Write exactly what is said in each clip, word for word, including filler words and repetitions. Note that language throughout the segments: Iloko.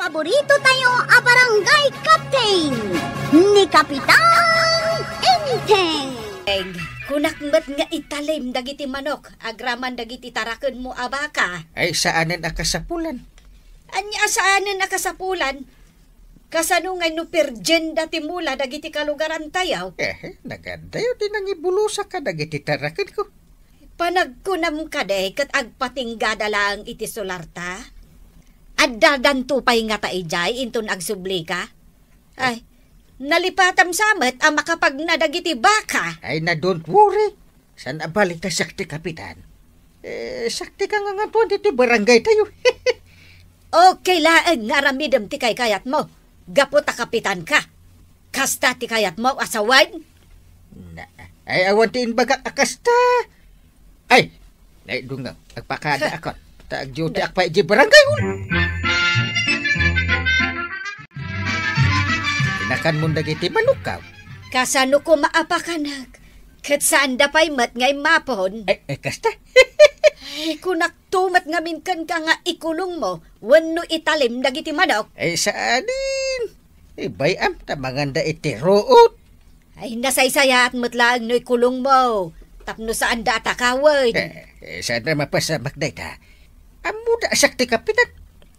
Paborito tayo a barangay captain, ni Kapitan Enteng. Kunak met nga italim dagiti manok agraman dagiti tarakenmo a baka. Ay, saanen a kasapulan. Ania a saanen a kasapulan? Kasano ngay no pirgenda ti mula dagiti kalugarantayo? Eh, nagadayo ti nangibulosa kadagiti tarakenko. Panagkunam kadi ket agpatinggada laeng iti sularta? Addadanto pay ngata idiay inton agsublika? Ay, nalipatam sa met a makapagna dagiti baka. Ay na, don't worry. Saan a bali ta siak ti kapitan? Eh, siak ti kangangatuan ditoy barangay tayo. Okay laeng nga aramidem ti kaykayatmo, gapu ta kapitan ka. Kasta ti kayatmo a sawen? Na, ay, awan ti imbagak a kasta. Ay, naidungaw, agpakada akon. Ta agdiuti ak pay idiay barangay hall. Inakanmon dagiti manokko. Kasano koma a pakanak? Ket saanda pay met nga immapon. Ay, ay, kasta. Ay, kunakto met ngamin kenka nga ikulongmo wenno italim dagiti manok. Ay, saanen. Ibay-am ta manganda iti ruot. Ay, nasaysayaat met laeng no ikulongmo tapno saanda a takawen. Eh, eh, saan a mapasamak dayta? Ammoda a siak ti kapitan.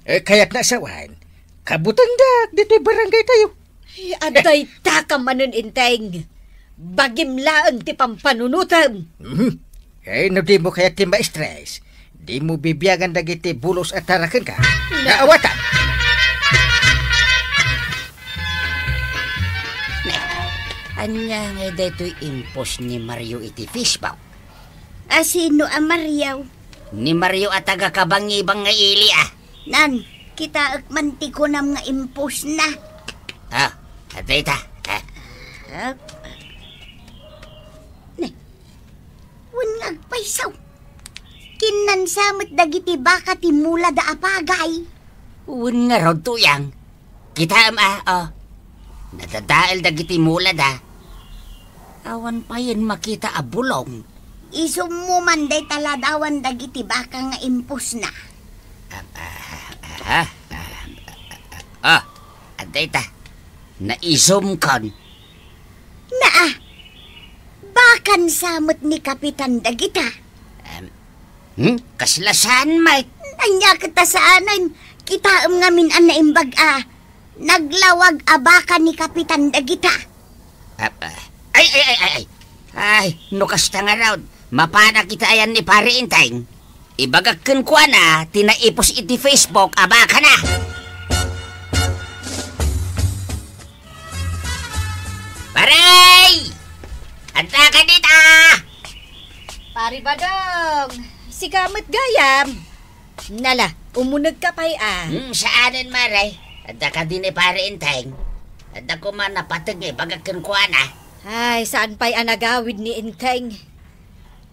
Eh, kayatna a sawen, kabutengdak ditoy barangay tayo. Ay, adda dayta ka manen, Enteng. Bagim laeng ti pampanunotem. Mhm. Eh, no dimo kayat ti ma-stress, dimo bibiangan dagiti bulos a tarakenka. Na- Naawatan! Ne, ania ngay daytoy impos ni Mario iti Facebook? A sino a Mario? Ni Mario a taga Kabangibang nga ili, a. Nan, kitaek man ti kunam nga impos na. Ah, adda ita. Ah. Ah. Ne, wen nga agpayso. Kinnansa met dagiti baka ti mulada a pagay. Wen ngarud, Tuyang. Kitaem, a, o. Nadadael dagiti mulada. Awan payen makita a bulong. Isummo man dayta ladawan dagiti baka nga impos na. Ah, ah, ah, ah, ah, ah, adda ita. Naisumkon. Naa, bakansa met ni Kapitan dagita. Em, hmm? Kasla saan met? Ania ket a saanen, kitaem ngamin a naimbag a naglawag a baka ni Kapitan dagita. Ah, ah, ay, ay, ay, ay, ay. Ay, no kasta ngarud, mapanak iti ayan ni Pare Enteng. Ibagak kenkuana ti naipos iti Facebook a bakana. Pare! Adda ka dita? Pare Badong, sika met gayam. Nala, umuneg ka pay a. Hmm, saanen, Mare. Adda ka dini Pare Enteng? Adda koma napateg nga ibagak kenkuana. Ay, saan pay a nagawid ni Enteng?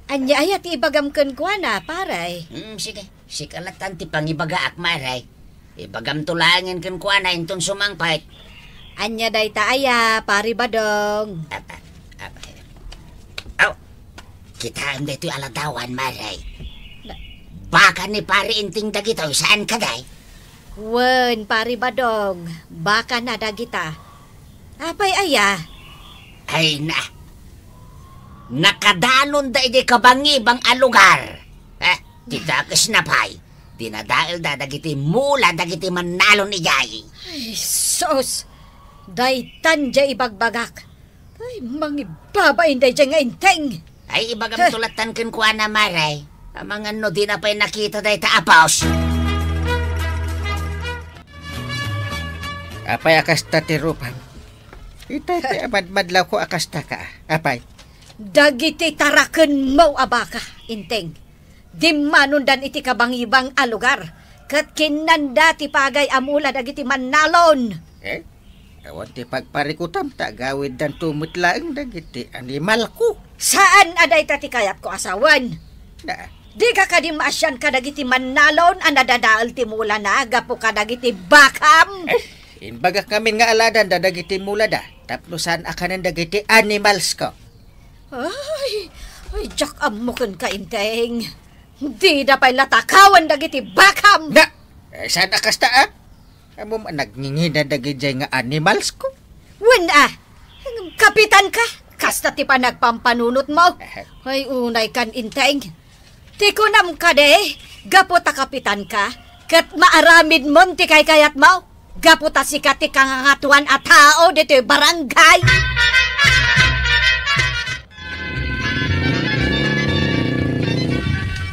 Ania aya ti ibagam kenkuana, pare? Hmm, sige. Sika lattan ti pangibagaak, Mare. Ibagamto laengen kenkuana inton sumangpet. Ania dayta aya, Pare Badong? Ap-, ap-, ap-, aw, kitaem daytoy a ladawan, Mare. Na- Baka ni Pare Enteng dagitoy, saan kadi? Wen, Pare Badong, bakana dagita. Apay aya? Ay na, nakadanonda idiay kabangibang a lugar. Eh, ti dakesna pay, dinadaelda dagiti mula dagiti mannalon idiay. Ay, sus! Daytan diay ibagbagak. Ay, mangibabain daydiay nga Enteng. Ay, ibagamto lattan kenkuana, Mare. Amangan no dina pay nakita dayta a pos. Apay a kasta ti rupam? Itay ti amadmadlawko a kasta ka. Apay? Dagiti tarakenmo a baka, Enteng. Dimmanondan iti kabangibang a lugar, ket kinnanda ti pagay a mula dagiti mannalon. Eh? Awan ti pagparikutam ta agawiddanto met laeng dagiti animalko. Saan a dayta ti kayatko a sawen. Na. Dika kadi maasian kadagiti mannalon a nadadael ti mulana gapu kadagiti bakam? Eh, imbagak ngamin nga aladanda dagiti mulada tapno saan a kanen dagiti animalsko. Ay, ay, diak ammo kenka, Enteng. Dida pay latakawan dagiti bakam. Na, eh, saan a kasta, a? Ammom a nagngingina dagidiay nga animals ko. Wen a, kapitan ka, kasta ti panagpampanunotmo. Eh. Ay, unay kan inteng. Ti kunam kadi, gapu ta kapitan ka, ket maaramidmon ti kaykayatmo. Gapu ta sika ti kangangatuan a tao ditoy barangay.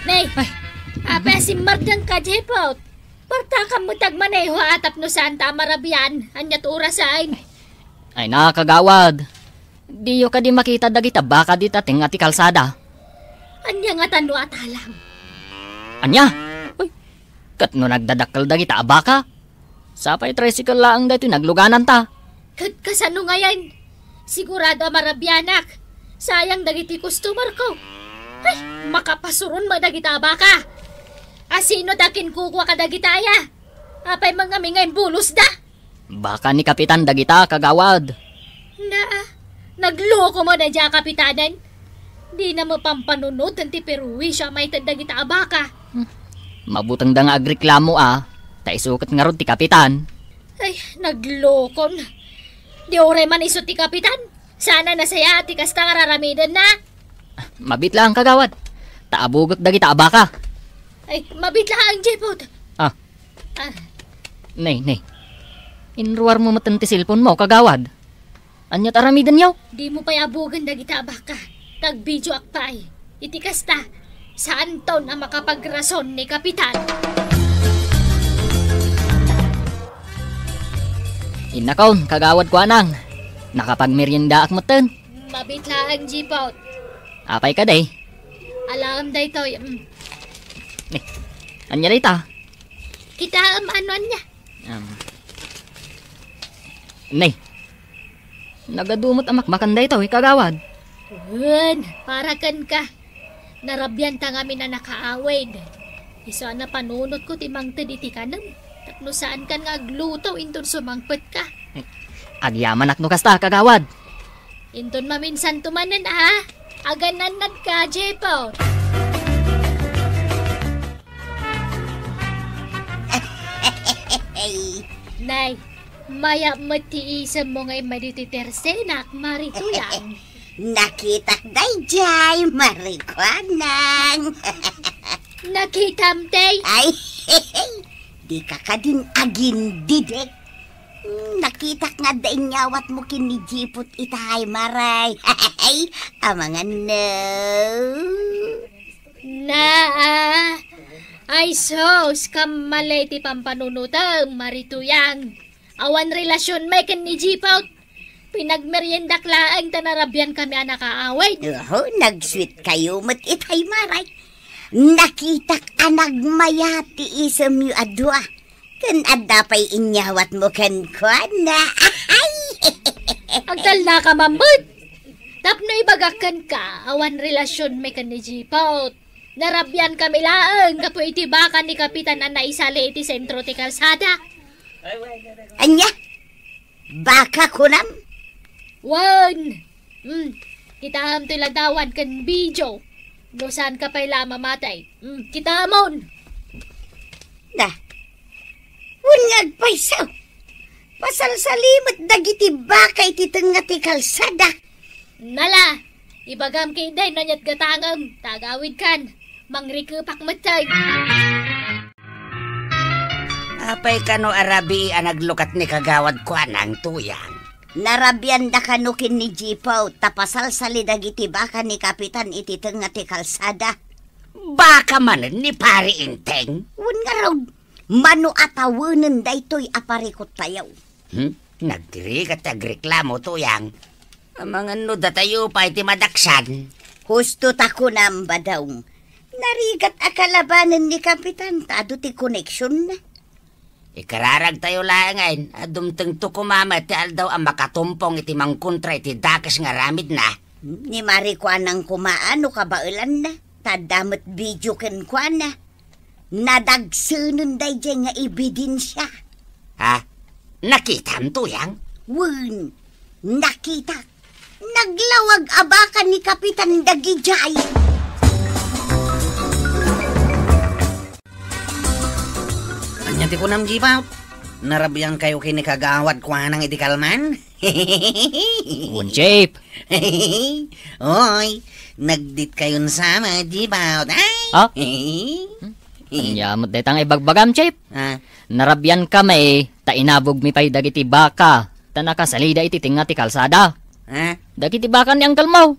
Nay, ay, apay a simmardeng ka, Jepot? Partakam met agmaneho a tapno saanta a marabian. Ania ti orasen? Ay na, kagawad. Diyo kadi makita dagita baka dita tengnga ti kalsada? Ania ngata no atalam? Ania? Uy, ket no nagdadakkel dagita a baka? Sapay tricycle laeng daytoy naglugananta. Ket kasano ngayen? Sigurado a marabianak. Sayang dagiti customer ko. Ay, makapasuron met dagita a baka. Asino ta kinkukua kadagita aya? Apay met ngamin nga imbulos da? Baka ni Kapitan dagita, kagawad. Na, nagloko mo da dia, Kapitanen. Dina mo pampanunoten ti perwisyo a maited dagita a baka. Hmm. Mabuteng da nga agreklamo a, ta isu ket ngarud ti Kapitan. Ay, naglokon. Di uray man isu ti Kapitan. Sana nasaya ti kasta nga raramidenna. Mabit laeng, kagawad. Ta abugek dagita a baka. Ay, mabit laeng, Jepot. Ah. Ah. Nay, nay. Inruarmo met ti cellphone mo, kagawad. Ania ti aramidenyo? Dimo pay abugen dagita a baka. Tagbideoak pay. Iti kasta, saanton a makapagrason ni Kapitan. Innakon, kagawad kuanang. Nakapagmeriendaak metten. Mabit laeng, Jipot. Apay kadi? Alaem daytoy, mm. Eh, ania dayta? Kitaem, ano ania? Um, nay, nagadu met a makmakan daytoy, kagawad. Wen, para kenka. Narabianta ngamin a nakaawid. Isu a napanunotko ti mangted iti kanem. Tapno saankan nga agluto inton sumangpetka. Agyamanak no kasta, kagawad. Inton maminsanto manen a, aganannadka, Jepot. Nay, mayat met ti isemmo nga immay ditoy tersenak, Mari Tuyang. Nakitak daydiay, Mari Kuanang. Nakitam, tay? Ay, dika kadin agindidek. Hmm, nakitak nga adda inyawatmo ken ni Jipot itay, Maray. Amangan no. Naa. Ay sus, kammali ti pampanunotem, Mari Tuyang. Awan relasion met ken ni Jipot. Pinagmeriendak laeng ta narabian kami a nakaawid. Oho, nag-sweet kayo met itay, Maray. Nakitak a nagmayat ti isemyo a dua. Ken adda pay inyawatmo kenkuana. Ay! Agtalnaka man met. Tapno ibagak kenka, awan relasion met ken ni Jipot. Narabian kami laeng gapu iti baka ni Kapitan a naisali iti sentro ti kalsada. Ania? Baka kunam? Wen. Hmm. Kitaem toy ladawan ken video. No saanka pay la a mamatay. Hmm. Kitaemon. Na. Wen nga agpayso. Pasalsali met dagiti baka iti tengnga ti kalsada. Nala, ibagam ketdi no aniat gatangem, ta agawidkan. Mangrikepak metten. Apay kano a rabii a naglukat ni kagawad kuanang, Tuyang? Narabianda kano ken ni Jipaw ta pasalsali dagiti baka ni Kapitan iti tengnga ti kalsada. Baka manen ni Pari Enteng? Wen ngarud, mano a tawenen daytoy a parikut tayo. Hmm? Nagrigat ti agreklamo, Tuyang. Amangan no datayo pay ti madaksan. Husto ta kunam, Badong. Narigat a kalabanen ni Kapitan ta adu ti koneksionna. Ikararagtayo laengen a dumtengto koma met ti aldaw a makatumpong iti mangkontra iti dakes nga aramidna. Ni Mari kuanang koma a no kabaelanna, ta adda met video kenkuana. Nadagsenen daydiay nga ebidensia. Ha? Nakitam, Tuyang? Wen, nakitak. Naglawag a baka ni Kapitan dagidiay. Ania ti kunam, Jipaw? Narabiankayo ken ni Kagawad Kuanang iti kalman? Wen, Chief. Oy, nagditkayon sa met, Chief Out. Ay! Ah? Ania met dayta nga ibagbagam, Chief? Ah? Narabiankami ta inabogmi pay dagiti baka ta nakasalida iti tengnga ti kalsada. Ah? Dagiti baka ni Uncle Mau.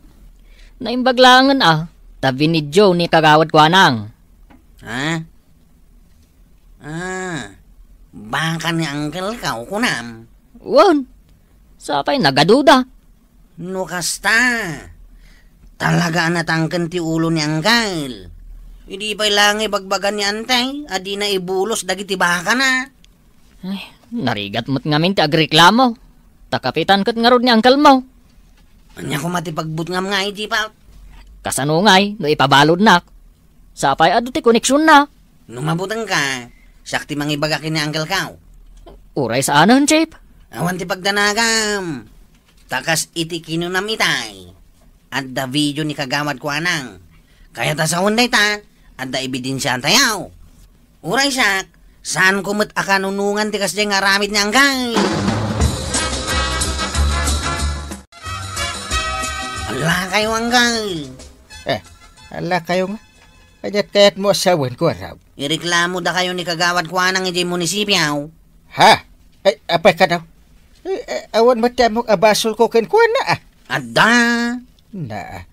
Naimbag laengen a, ta binidio ni Kagawad Kuanang. Ah? Ah, baka ni Uncle Kau, kunam? Wen, sapay nagaduda. No kasta, talaga a natangken ti ulo ni Uncle. Idi pay laeng ibagbaga ni Antay a dina ibulos dagiti bakana. Ay, narigat met ngamin ti agreklamo. Ta kapitan ket ngarud ni Uncle Mau. Ania koma ti pagbutngam ngay, Chief Out? Kasano ngay no ipabaludnak? Sapay adu ti koneksionna. No mabutengka, siak ti mangibaga ken ni Uncle Kau. Uray saanen, Chief. Awan ti pagdanagam. Ta kas iti kinunam itay, adda video ni Kagawad Kuanang. Kayat a sawen dayta, adda ebidensiantayo. Uray siak, saanko met a kanunongan ti kasdiay nga aramid ni Uncle. Allakayo, Uncle. Eh, allakayo nga? Ania ti kayatmo a sawen, Kuarog? Ireklamodakayo ni Kagawad Kuanang idiay munisipio. Ha? Ay, apay kano? Eh, eh, awan met ti ammok a basolko kenkuana, ah. Adda. Na.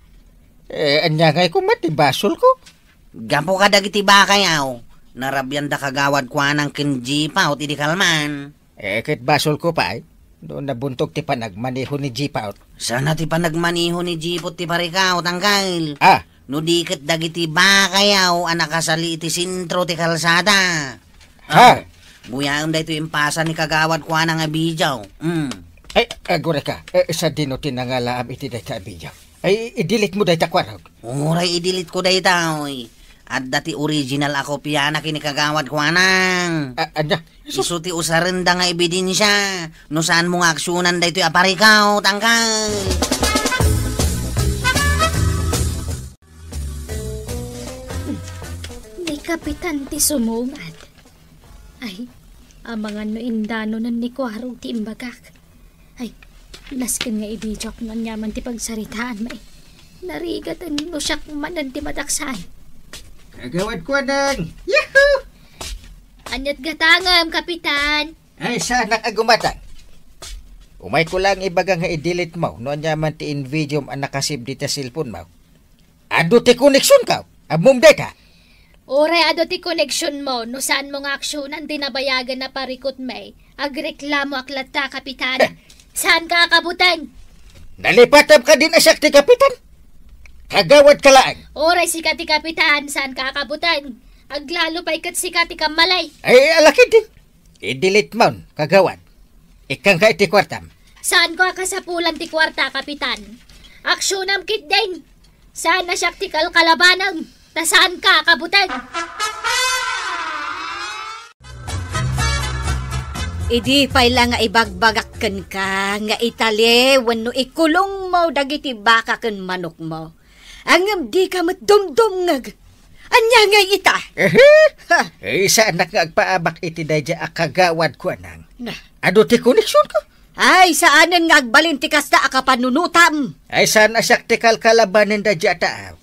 Eh, ania ngay koma ti basolko? Gapu kadagiti bakayo, narabian da Kagawad Kuanang ken Chief Out idi kalman. Eh, ket basolko pay no nabuntog ti panagmaneho ni Chief Out. Saan a ti panagmaneho ni Chief Out ti parikaw, Uncle. Ah. No di ket dagiti bakayo a nakasali iti sentro ti kalsada. Ha? Ah, buyaem daytoy impasa ni Kagawad Kuanang a video. Mm. Ay, agurayka. Eh, sadino ti nangalaam iti dayta a video? Ay, i-delete mo dayta, Kuarog. Uray, i-delete ko dayta, oy. Adda ti original a kopiana ken ni Kagawad Kuanang. A-, ania? Isu ti usarenda nga ebidensia no saanmo nga aksionan daytoy a parikaw, Uncle. Ni Kapitan ti sumungad. Ay, amangan no indanonen ni Kuarog ti imbagak. Ay, nasken nga ibidiok no aniaman ti pagsaritaanmi. Narigaten no siak manen ti madaksan. Kagawad Kuanang! Yahoo! Ania't gatangem, Kapitan? Ay, saanak a gumatang. Umayko laeng ibaga nga i-delete mo no aniaman ti in-videom a nakasave dita cellphone mo. Adu ti koneksionko. Ammom dayta? Uray adu ti koneksionmo no saanmo nga aksionan ti nabayagen a parikutmi. Agreklamoak latta, Kapitan. Saanka a kabuteng? Nalipatam kadin a siak ti kapitan? Kagawadka laeng. Uray sika ti kapitan, saanka a kabuteng. Aglalo pay ket sika ti kammalay. Ay, ala ketdin. I-delete mon, kagawad. Ikkangka iti kuartam. Saanko a kasapulan ti kuarta, Kapitan. Aksionam ketdin. Saan a siak ti kalkalabanem, ta saanka a kabuteng. Idi pay la nga ibagbagak kenka nga itali wenno ikulongmo dagiti baka ken manokmo. Ngem dika met dumdumngeg. Ania ngay ita? Ehe. Ha. Eh, saanak nga agpaabak iti daydiay a kagawad, kuanang. Na. Adu ti koneksionko? Ay, saanen nga agbalin ti kasta a kapanunotam. Ay, saan a siak ti kalkalabanen daydiay a tao?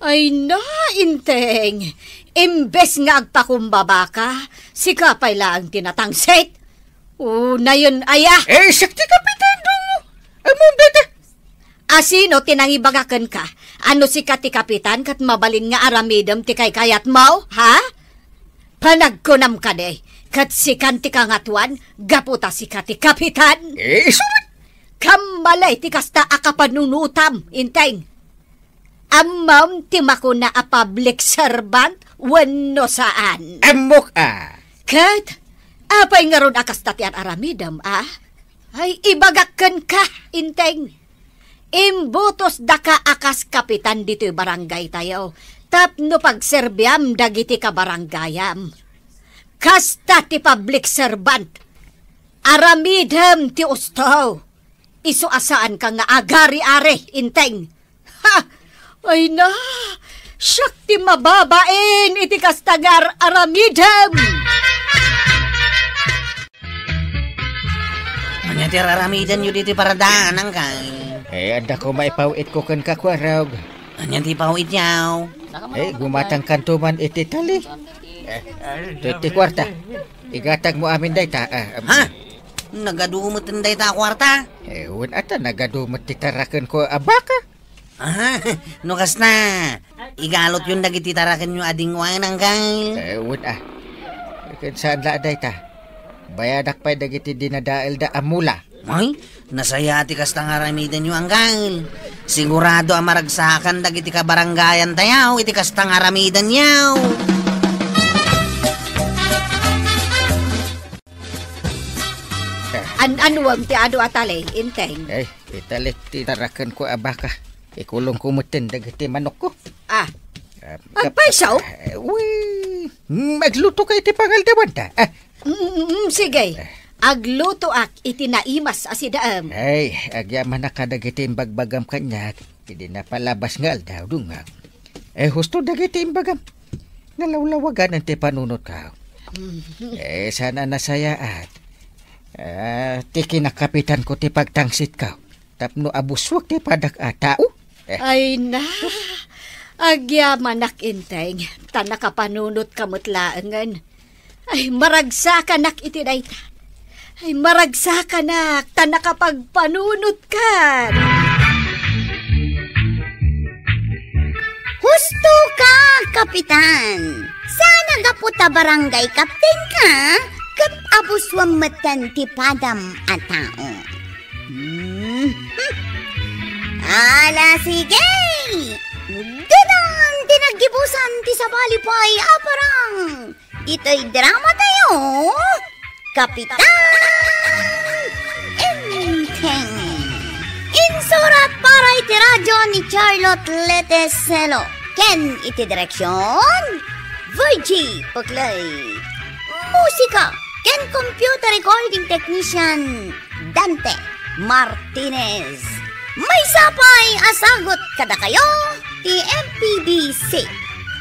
Ay na, Inteng. Imbes nga agpakumbabaka, sika pay laeng ti natangsit. Unayen aya? Eh, siak ti kapitan, dungo. Ammom dayta. A sino ti nangibaga kenka a no sika ti kapitan ket mabalin nga aramidem ti kaykayatmo, ha? Panagkunam kadi, ket sikan ti kangatoan gapu ta sika ti kapitan? Eh, isu met. Kammalay ti kasta a kapanunotam, Inteng. Ammom ti makuna a public servant wenno saan? Ammok a. Ket apay ngarud a kasta ti ar-aramidem, a? Ay, ibagak kenka, Inteng. Imbutosdaka a kas kapitan ditoy barangaytayo tapno pagserbiam dagiti kabarangayam. Kasta ti public servant. Aramidem ti usto. Isu a saanka nga agari-ari, Inteng. Ha! Ay na! Siak ti mababain iti kasta nga ar-aramidem! Ania ti raramidenyo ditoy paradaan, Angkal? Eh, adda ko maipaw-itko kenka, Kuarog. Ania ti paw-ityo? Eh, gumatangkanto man iti tali. Eh, ti, ti kuarta. Igatagmo amin dayta. Ah, um, Ha? Nagadu met dayta a kuarta? Eh, wen ata, nagadu met ti tarakenko a baka. Ah, no kasta, igalotyon dagiti tarakenyo a dingwanan, Angkal. Eh, wen a. Ken saan la a dayta. Bayadak pay dagiti dinadaelda a mula. Ay, nasaya ti kasta nga aramidenyo, Angkal. Sigurado a maragsakan dagiti kabarangayantayo iti kasta nga aramidenyo. An-anuem ti adu a tali, Inteng? Ay, italik ti tarakenko a baka. Ikulongko metten dagiti manokko. Ah. Ah, Agpayso? Eh, wi, magluto ka iti pangaldawanta. Ah. Mm, mm, sige. Eh. Aglutoak iti naimas a sidaem. Ay, agyamanak kadagiti imbagbagam kaniak. Idi napalabas nga aldaw, dunga. Eh, husto dagiti imbagam. Nalawlawaganan ti panunotko. Mhm. Eh, saan a nasayaat. Ah, ti kinakapitanko ti pagtangsitka. Tapno abuswek ti padak a tao. Eh. Ay na, agyamanak, Inteng, ta nakapanunotka met laengen. Ay, maragsakanak iti dayta. Ay, maragsakanak, ta nakapagpanunotkan. Husto ka, Kapitan. Saan a gapu ta barangay captain ka, ket abuswem metten ti padam a tao. Hmm. Ala, sige! Didon ti naggibusan ti sabali pay a parang. Itoy drama tayo, Kapitan Enteng. Insurat para iti radyo ni Charlotte Leteselo. Ken iti direksyon, Virgie Paclay. Musika ken computer recording technician, Dante Martinez. Maysa pay a sagut kadakayo ti M P B C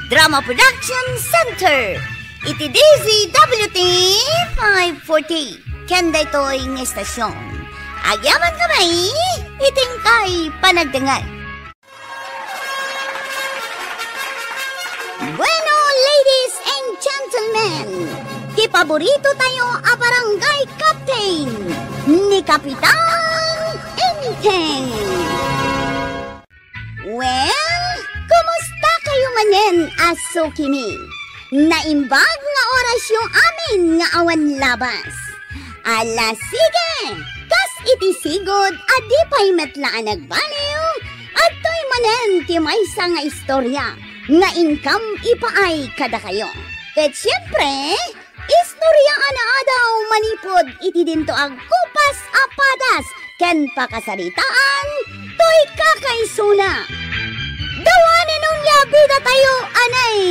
Drama Production Center iti D Z W T five forty. Ken daytoy nga estasyon, agyamankami iti inkay panagdengngeg. Bueno, ladies and gentlemen, ti paborito tayo a barangay captain, ni Kapitan Enteng. Well, kumusta kayo manen a sukimi? Naimbag nga orasyo amin nga awan labas. Ala, sige! Kas iti sigud a di pay met la a nagbaliw, adtoy manen ti maysa nga istorya nga inkam ipaay kadakayo. Ket siempre, istorya a naadaw manipud iti dinto a kupas a padas ken pakasaritaan toy kakaisuna. Dawanen unay a bidatayo, anay!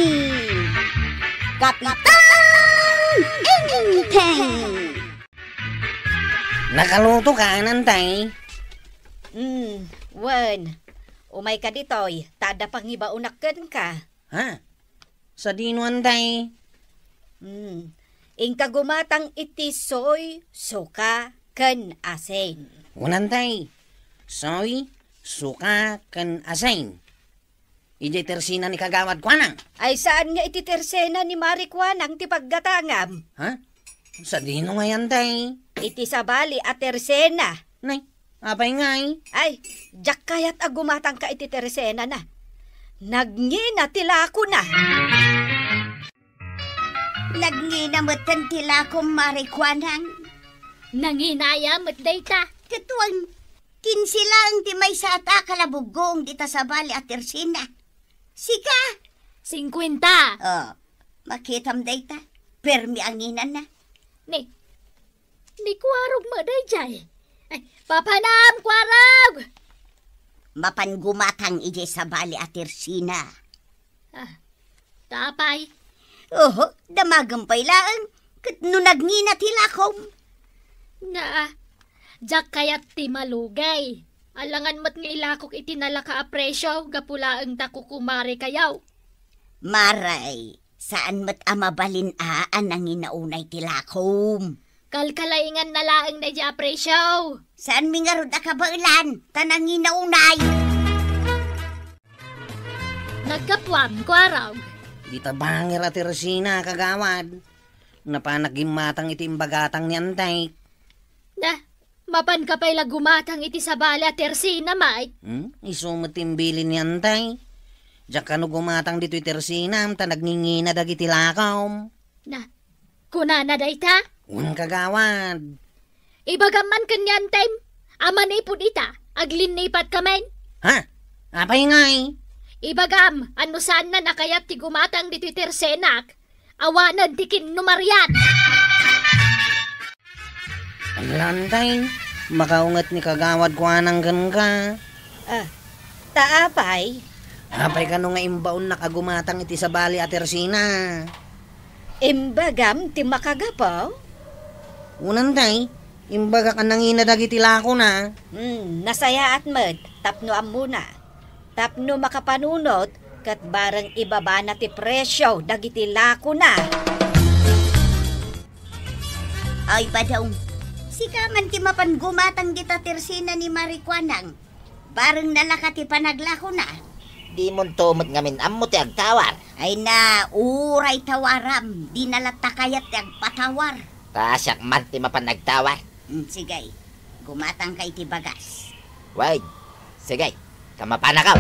Kapitan Enteng! Nakaluto ka, Antay? Hmm, wen. Umayka ditoy, ta adda pangibaonak kenka. Ha? Sadino, Antay? Hmm. Inka gumatang iti soy, suka, ken asin. Wen, Antay. Soy, suka, ken asin. Idiay tersena ni Kagawad Kuanang. Ay, saan nga iti tersena ni Mari Kuanang ti paggatangam? Ha? Sadino ngay, Antay? Iti sabali a tersena. Nay, apay ngay? Ay, diak kayat a gumatangka iti tersenana. Nagngina ti lakona. Nagngina metten ti lakom, Mari Kuanang. Nangina aya met dayta? Ket wen, kinse laeng ti maysa a takal a buggong dita sabali a tersena. Sika? Singkuenta. Oh, makitam dayta. Permi a nginana. Ni, ni Kuarog met daydiay. Ay, papanam, Kuarog! Mapan gumatang idiay sabali a tersena. Ah, ta apay? Oho, damagem pay laeng, ket no nagngina ti lakom. Nga, diak kayat ti malugay. Alangan met nga ilakok iti nalaka a presio, gapu laeng ta kukumarekayo. Maray, saan met a mabalin a, a nangina unay ti lakom. Kalkalainganna laeng daydiay a presio. Saanmi ngarud a kabaelan, ta nangina unay. Naggapuam, Kuarog. Dita bangir a tersena, kagawad. Napanak gimmatang iti imbagatang ni Antek. Na, mapanka pay la gumatang iti sabali a tersena, Mike? Hmm? Isu met ti imbilin ni Antek. Diak kano gumatang ditoy tersenam, ta nagngingina dagiti lakom. Na, kunana dayta? Wen, kagawad. Ibagam man ken ni Antem a manipud ita, aglinnipatkamin. Ha? Apay ngay? Ibagam a no saanna a kayat ti gumatang ditoy tersenak, awanen ti kinnumariat. Ala, Antek, makaunget ni kagawad Kuanang kenka. Ah, ta apay? Apay kano nga imbaonnak a gumatang iti sabali a tersena? Imbagam ti makagapu? Wen, Antek, imbagak a nangina dagiti lakona. Hmm, nasayaat met tapno ammona. Tapno makapanunot ket bareng ibabana ti presio dagiti lakona. Ay, Badong, sika man ti mapan gumatang dita tersena ni Mari Kuanang. Bareng nalaka ti panaglakona. Dimonto met ngamin ammo ti agtawar. Ay na, uray tawaram, dina latta kayat ti agpatawar. Ta siak man ti mapan agtawar. Hmm, sige. Gumatangka iti bagas. Wen, sige. Ta mapanakam.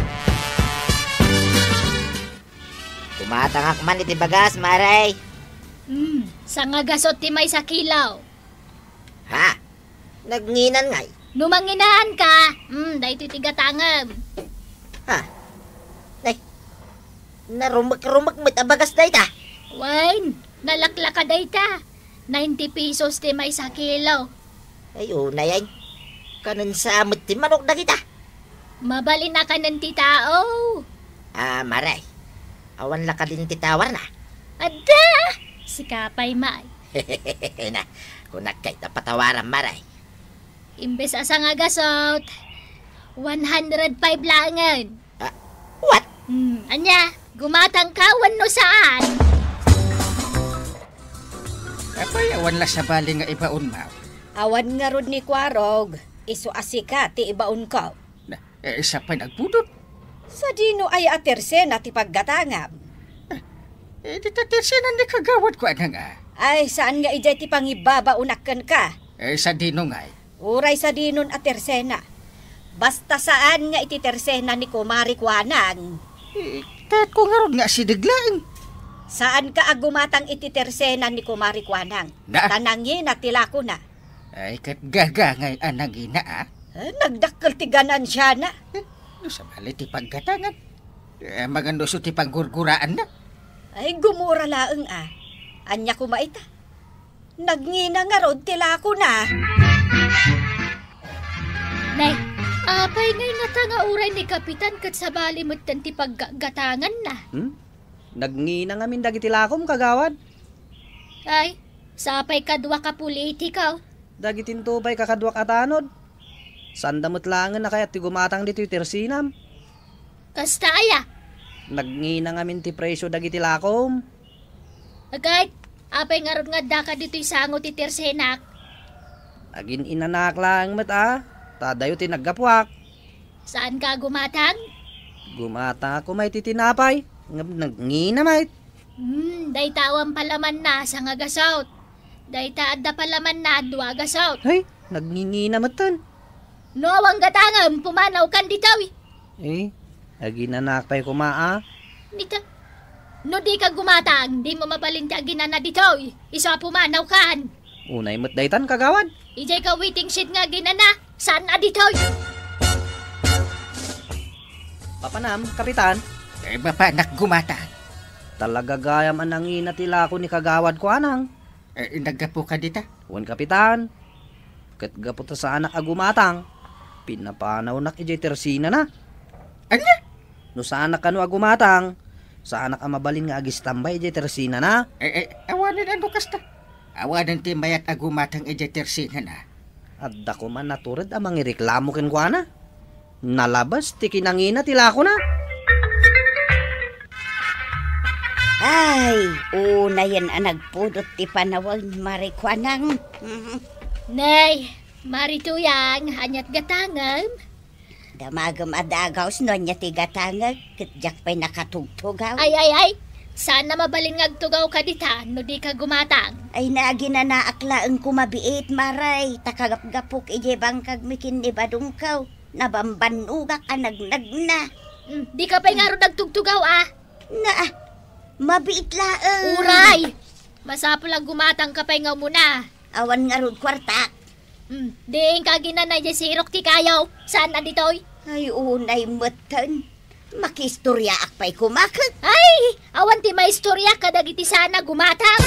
Gumatangak man iti bagas, Mare. Hmm, sangagasot ti maysa kilo. Ha? Nagngina ngay? No manginaanka, hmm, daytoy ti gatangem. Ha? Nay, narumek-rumek met a bagas dayta. Wen, nalaklaka dayta. Ninety pesos ti maysa kilo. Ay, unay, ay. Kanen sa met ti manok dagita. Mabalin a kanen ti tao. Ah, Mare. Awan la kadin ti tawarna? Adda! Sika pay, May. Na, kunak kay ta patawaram, Mare. Imbes a sangagasot, one hundred five laengen. Ah, what? Hmm, ania, gumatangka wenno saan? Apay, awan la sabali nga ibaonmo? Awan ngarud ni Kuarog, isu a sika ti ibaonko. Na, eh, siak pay nagpudot. Sadino aya a tersena ti paggatangam? Eh, eh, dita tersena ni kagawad Kuanang, ah. Ay, saan nga idiay ti pangibabaonak kenka? Eh, sadino ngay? Uray sadinon a tersena. Basta saan nga iti tersena ni Kumari Kuanang. Eh, kayatko ngarud nga asideg laeng. Saanka a gumatang iti tersena ni Kumari Kuanang. Na? Ta nangina ti lakona. Ay, ket gaga ngay a nangina, ah. Eh, nagdakkel ti ganansiana. Eh, no sabali ti paggatangan. Eh, magano isu ti panggurguraanna? Ay, gumura laeng, ah. Ania koma ita? Nagngina ngarud ti lakona. Nay, apay ngay ngata nga uray ni Kapitan ket sabali metten ti paggatanganna? Hmm? Nagngina ngamin dagiti lakom, kagawad. Ay, sapay kadua ka politiko. Dagitinto pay kakaduak a tanod. Saanda met laengen a kayat ti gumatang ditoy tersenam. Kasta aya? Nagngina ngamin ti presio dagiti lakom. Agay, apay ngarud nga addaka ditoy sango ti tersenak? Agin-inanak laeng met a, ta adayo ti naggapuak. Saanka a gumatang? Gumatang ako may ti tinapay, ngem nagngina met. Hmm, dayta awan palamanna, sangagasot. Dayta adda palamanna, dua a gasot. Ay, nagngingina metten. No awan gatangem, pumanawkan ditoy. Eh, aginanak pay koma a. Dita, no dika gumatang, dimo mabalin ti aginana ditoy. Isu a pumanawkan. Unay met daytan, kagawad. Idiay ka waiting shed nga aginana, saan a ditoy? Papanam, Kapitan? Eh, mapanak gumatang. Talaga gayam a nangina ti lako ni Kagawad Kuanang. Eh, naggapuka dita? Wen, Kapitan. Ket gapu ta saanak a gumatang, pinapanawnak idiay tersenana. Ania? No saanak kano a gumatang, saanak a mabalin nga agistambay idiay tersenana. Eh, eh, awanen a no kasta. Awanen ti mayat a gumatang idiay tersenana. Adda koma natured a mangireklamo kenkuana. Nalabas ti kinangina ti lakona. Ay, unayen a nagpudot ti panawen, Mari Kuanang. Mhm. Nay, Mari Tuyang, aniat gatangem? Damagem a dagaws no ania ti gatangek, ket diak pay nakatugtugaw. Ay, ay, ay! Saan a mabalin nga agtugaw ka dita no di ka gumatang. Ay, naginanaak laeng ko mabiit, Maray, ta kagapgapok idiay bangkagmi ken ni Badongko. Nabambannogak a nagnagna. Mm, di ka pay ngarud agtugtugaw, a? Na, mabiit laeng. Uray! Masapul a gumatang ka pay nga umuna. Awan ngarud kuartak. Mm, diin ka aginana idiay sirok ti kayo. Saan a ditoy? Ay, unay metten. Makiistoriaak pay koma ket. Ay, awan ti maistoriak kadagiti saan a gumatang.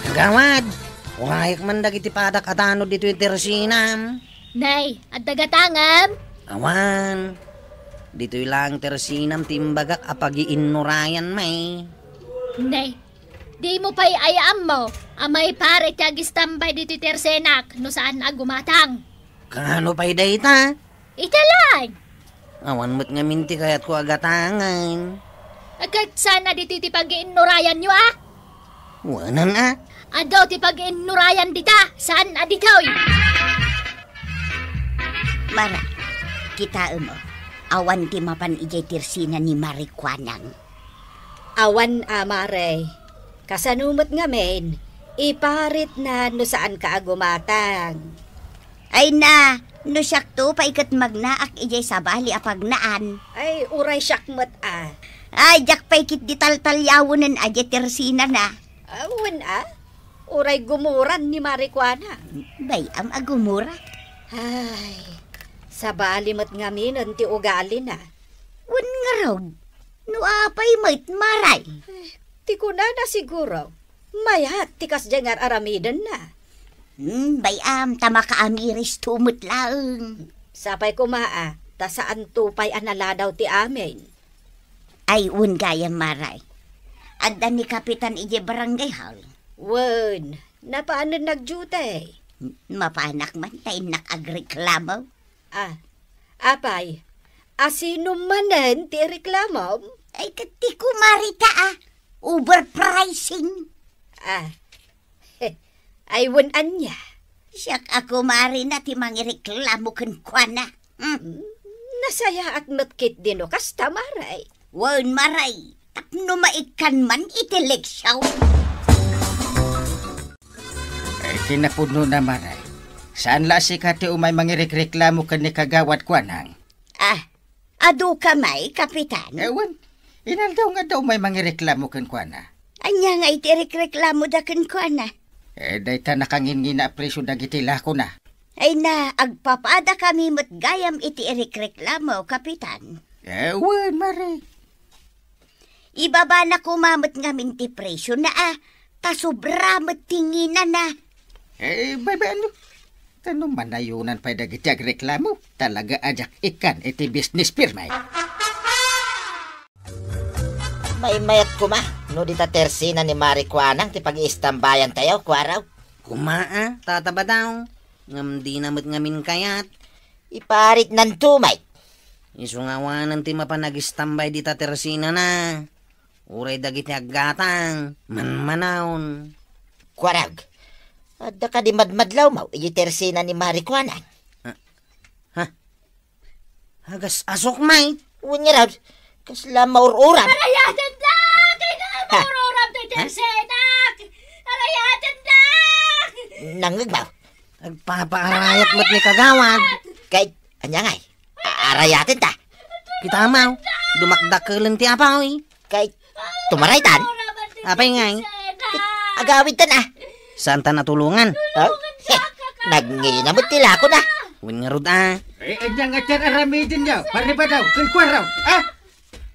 Kagawad, urayak man dagiti padak a tanod ditoy tersinam. Nay, adda gatangem? Awan. Ditoy laeng tersinam ti imbagak a pagiinnurayan, may. Nay, dimo pay aya ammo a maiparit ti agistambay ditoy tersenak no saan a gumatang. Kaano pay dayta? Ita laeng. Awan met ngamin ti kayatko a gatangen. Ket saan a ditoy ti pagiinnurayanyo, a? Wanan, a? Adu ti pagiinnurayan dita, saan a ditoy. Mara, kitaem, o. Awan ti mapan idiay tersina ni Mari Kuanang. Awan a, Mare. Kasano met ngamin, iparitna no saanka a gumatang? Ay na, no siakto pay ket magnaak idiay sabali a pagnaan. Ay, uray siak met a. Ay, diak pay ketdi taltaliawenen a diay tersinana. Awan a? Uray gumuran ni Mari Kuanang. Bay-am a gumura? Ay, sabali met ngaminen ti ugalina. Wen ngarud, no apay met, Maray? Eh, ti kunana siguro, mayat ti kasdiay nga ar-aramidenna. Hmm, bay-am, ta makaamiristo met laeng. Sapay koma a, ta saanto pay a naladaw ti amin. Ay, wen gayam, Maray. Adda ni Kapitan idiay barangay hall. Wen, napanen nagdiute. Mapanak man, ta innak agreklamo. Ah, apay, a sino manen ti ireklamom? Ay, ket ti kumarita, a. Overpricing. Ah, ay, wen ania? Siak a kumarina ti mangireklamo kenkuana. Hmm. Hmm, nasayaat met ketdi no kasta, Maray. Wen, Maray, tapno maikkan man iti leksyon. Eh, kinapudnona, Maray. Saan la a sika ti umay mangirekreklamo ken ni Kagawad Kuanang? Ah, adu ka may, Kapitan? Eh, wen, inaldaw nga adda umay mangireklamo kenkuana. Ania nga iti irekreklamoda kenkuana? Eh, dayta nakangingina a presio dagiti lakona. Ay na, agpapadakami met gayam iti irekreklamo, Kapitan. Eh, wen, Maray. Ibabana koma met ngamin ti presiona, a, ta sobra met ti nginana. Eh, bay-bayanyo. Ta no manayonan pay dagiti agreklamo, talaga a diak ikkan iti business firm, ay. Maymayat koma, no dita tersina ni Mari Kuanang ti pagiistambayantayo, kuaraw. Koma a, Tata Badaw, ngem dina met ngamin kayat. Iparitnanto, may. Isu nga awanen ti mapan agistambay dita tersinana. Uray dagiti aggatang, manmanaon. Kuarag, adda kadi madmadlawmo iti tersina ni Mari Kuanang? Ah, ha? Agas-asok, may. Wen ngarud, kasla maur-uram. Arayatendak! Kayna maur-uram ti tersenak! Arayatendak! Nangngegmo? Agpapaarayat met ni Kagawad. Kay, ania ngay? A-, arayatenta. Kitamaw, dumakdakelen ti apaw, eh. Kay, tumaraytan? Apay ngay? Agawidtan, a. Saanta natulongan? Ha? Heh, nagngina met ti lakona. Wen ngarud, a. Eh, ania nga ti ar-aramidenyo, Pari Badaw, ken kuaraw, a?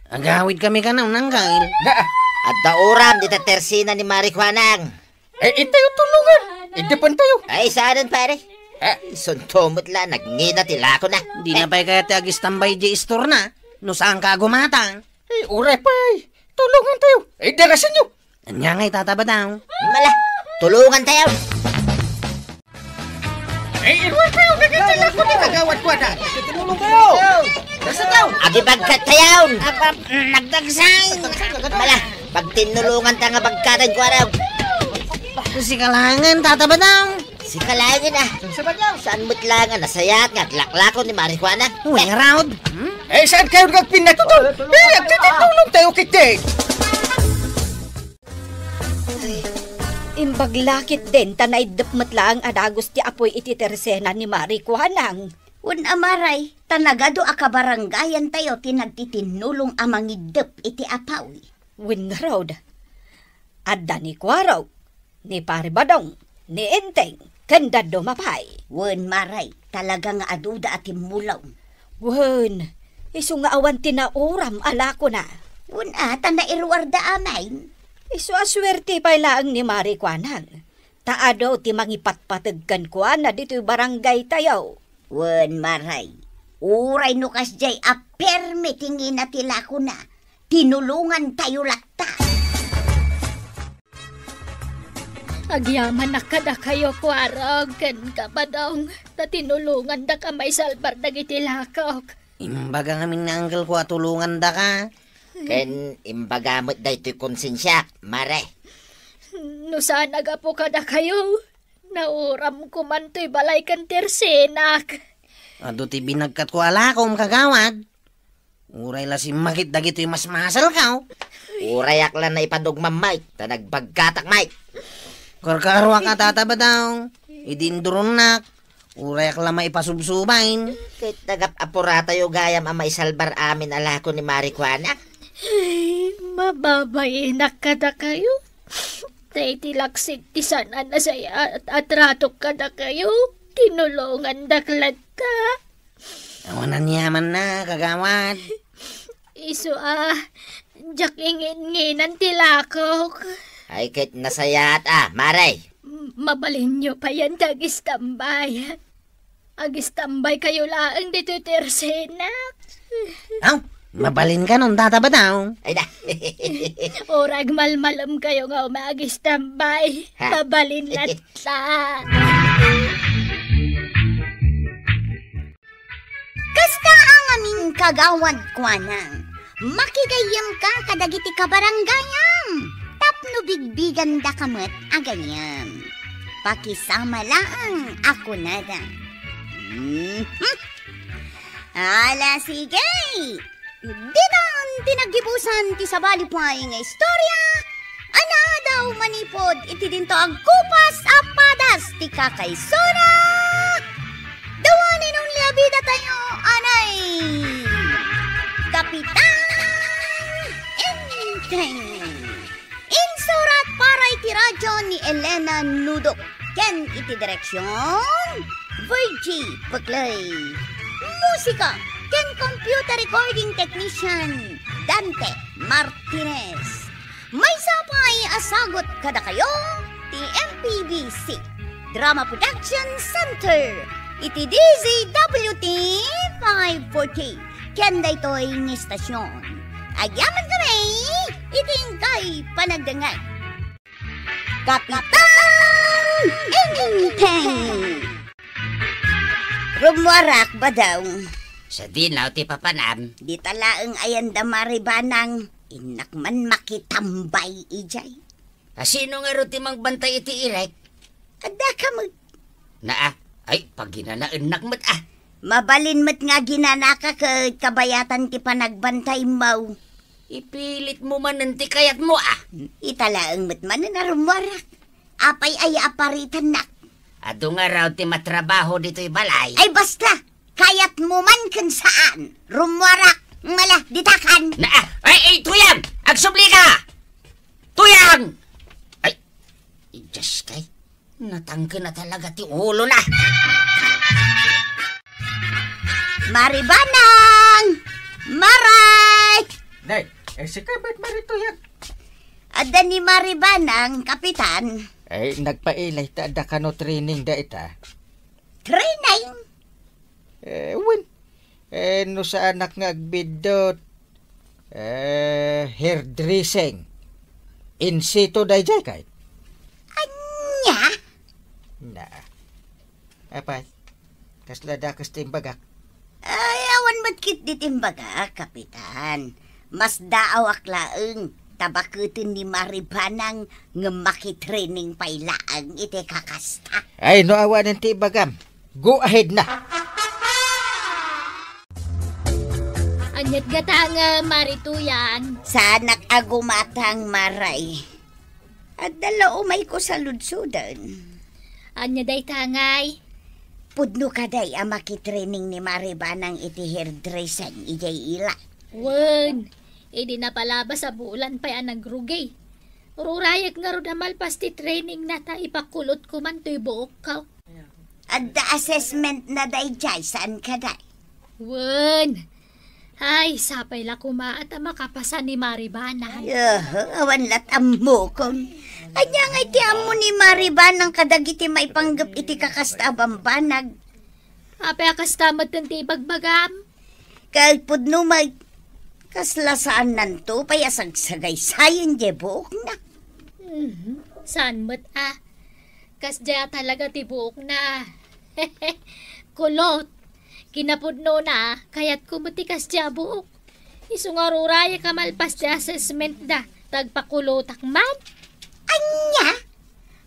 Agawid kami kano, nanggail. Na, a. Adda uram dita tersina ni Mari Kuanang. Eh, intayo tulongan. Idepentayo. Ay, saanen, pare. Eh. Isunto met la, nagngina ti lakona. Dina pay kayat ti agistambay di istorna, no saanka a gumatang. Eh, uray pay. Tulongantayo. Eh, darasenyo. Ania ngay, Tata Badaw? Mala, tulongantayo. Eh, iruan tayo, nagkakilala ko ni kagawad ko, anak. Tinulong tayo. Basta tayo. Agibagkat tayo. Apa, nagdagsang. Mala, pagtinulungan ta nga bagkatan ko, araw. Sikalangan, Tata Badong. Sikalangan, ah. Saan met lang, ah, nasayat nga, aglaklako ni Marijuana. Uy, Raud. Hmm? Eh, saan kayo nagpinatuto? Eh, nagtitulong tayo, kiti. Imbag la ketdin ta naiddep met laeng a dagus ti apuy iti tersena ni Mari Kuanang. Wen a, Maray, ta nagadu a kabarangayantayo ti nagtitinnulong a mangiddep iti apuy. Wen ngarud, adda ni Kuarog, ni Pari Badong, ni Enteng, ken dadduma pay. Wen, Maray, talaga nga aduda a timmulong. Wen, isu nga awan ti nauram a lakona. Wen a, ta nairuarda amin. Isu a suerte pay laeng ni Mari Kuanang. Ta adu ti mangipatpateg kenkuana ditoy barangay tayo. Wen, Maray, uray no kasdiay a permi ti ngina ti lakona, tinulongan tayo latta. Agyamanak kadakayo, Kuarog ken Kabadong, ta tinulongandak a maisalbar dagiti lakok. Imbaga ngamin ni Uncle ko a tulongandaka. Ken imbaga met daytoy konsensiak, Mare. No saan a gapu kadakayo, nauramko man toy balay ken tersenak. Adu ti binagkatko a lakom, kagawad. Uray la simmakit dagitoy masmasalko. Urayak la naipadugmam, Mike, ta nagbagkatak, Mike. Karkaruak a, Tata Badong. Idi induronnak, urayak la maipasubsubain. Ket nagap-apuratayo gayam a maisalbar amin a lako ni Mari Kuana. Ay, mababainak kadakayo. Ta iti laksid ti saan a nasayaat a tratok kadakayo, tinulongandak latta. Awan aniamanna, kagawad. Isu a, diak ingin-nginan ti lakok. Ay, ket nasayaat a, Mare. M-, mabalinyo payen nga agistambay. Agistambay kayo laeng ditoy tersenak. Aw, mabalin ka nun, Tata Badong. Ay da. Uray agmalmalem kayo nga umagistambay. Ha? Mabalin latta. Kasta a ngamin, kagawad Kuanang, makigayyemka kadagiti kabarangayam tapno bigbigandaka met a gayyem. Pakisama laeng a kunada. Mhm. Ala, sige! Ditan ti naggibusan ti sabali pay nga istorya a naadaw manipud iti dinto agkupas a padas ti kakaisuna. The one and only a bidatayo, anay, Kapitan Enteng. Insurat para iti radyo ni Elena Nudok ken iti direksion, Virgie Peclay. Musika ken computer recording technician, Dante Martinez. Maysa pay a sagut kadakayo ti M P B C Drama Production Center iti D Z W T five forty ken daytoy nga estasion. Agyaman kami iti inkay panagdengngeg. Kapitan Enteng! Rummuarak, Badong. Sadino ti papanam? Dita laeng ayan da Mari Banang. Innak man makitambay idiay. A, sino ngarud ti mangbantay iti irek? Adda ka met. Naa, ay, paginanaennak met, ah. Mabalin met nga aginanaka ket kabayatan ti panagbantaymo. Ipilit mo manen ti kayatmo, ah. Ita laeng met manen a rummuarak. Apay aya a paritannak? Adu ngarud ti matrabaho ditoy balay. Ay, basta! Kayatmo man ken saan, rummuarak. Mala, ditakan. Na, ay, ay, Tuyang! Agsubli ka! Tuyang! Ay, Diyos kay, natangken na talaga ti ulo na. Mari Banang! Maray! Nay, eh, sika met Mari Tuyang? Adda ni Mari Banang, Kapitan. Eh, nagpailay ta adda kano training da ita. Training? Eh, wen. Eh, no saanak nga agbiddut, eh, hairdressing. Insito dayjay kay? Ania? Na. Apay, Kasla dakes ti imbagak? Ay, awan met ketdi ti imbagak, Kapitan. Masdaawak laeng ta baketen ni Mari Banang ngem makitraining pay laeng iti kakasta. Ay, no awanen ti ibagam, go ahead na. Aniat gatangem, Mari Tuyang? Saanak a gumatang, Mari. Adda la umayko saludsoden. Ania dayta ngay? Pudno kadi a makitraining ni Mari Banang iti hairdressing idiay ila? Wen, idi napalabas a bulan pay a nagrugi. Rurayek ngarud a malpas ti trainingna ta ipakulotko man toy buokko. Adda assessmentna daydiay, saan kadi? Wen. Ay, sapay la koma ta makapasa ni Mari Banang. Aha, awan lat ammokon. Ania ngay ti ammo ni Mari Banang kadagiti maipanggep iti kakasta a bambanag? Apay a kasta metten ti ibagbagam? Ket pudno met, kasla saannanto pay a sagsagaysayen diay buokna. Mhm, saan met a. Kasdiay a talaga ti buokna. Kulot. Kinapudnona, kayatko met ti kasdiay a buok. Isu nga rurayek a malpas ti assessmentda, ta agpakulotak man. Ania?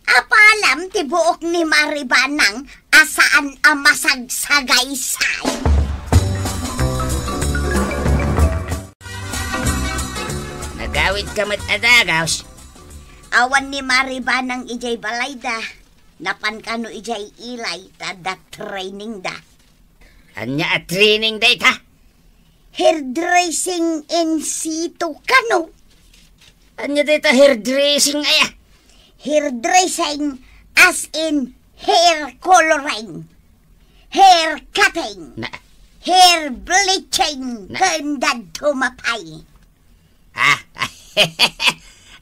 Apalam ti buok ni Mari Banang a saan a masagsagaysay? Nagawidka met a dagus. Awan ni Mari Banang idiay balayda. Napan kano idiay ilay ta adda trainingda. Ania a training dayta? Hairdressing in situ kano. Ania dayta hairdressing aya? Hairdressing as in hair coloring, hair cutting, Na- hair bleaching, Na- ken dadduma pay. Ah,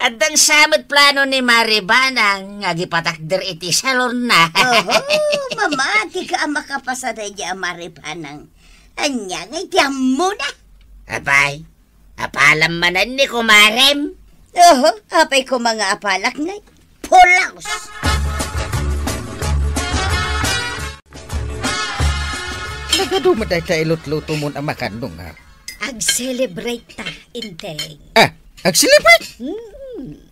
addan sa met plano ni Mari Banang nga agipatakder iti salonna. Oho, mamatika a makapasa daydiay a Mari Banang. Ania ngay ti ammona? Apay, apalam manen ni kumarem? Oho, apay koma nga apalak ngay? Pulos! Nagadu met dayta ilutlutomon a makan, Dong, ha? Ag-celebrate ta, Enteng. Ah, ag-celebrate? Hmm.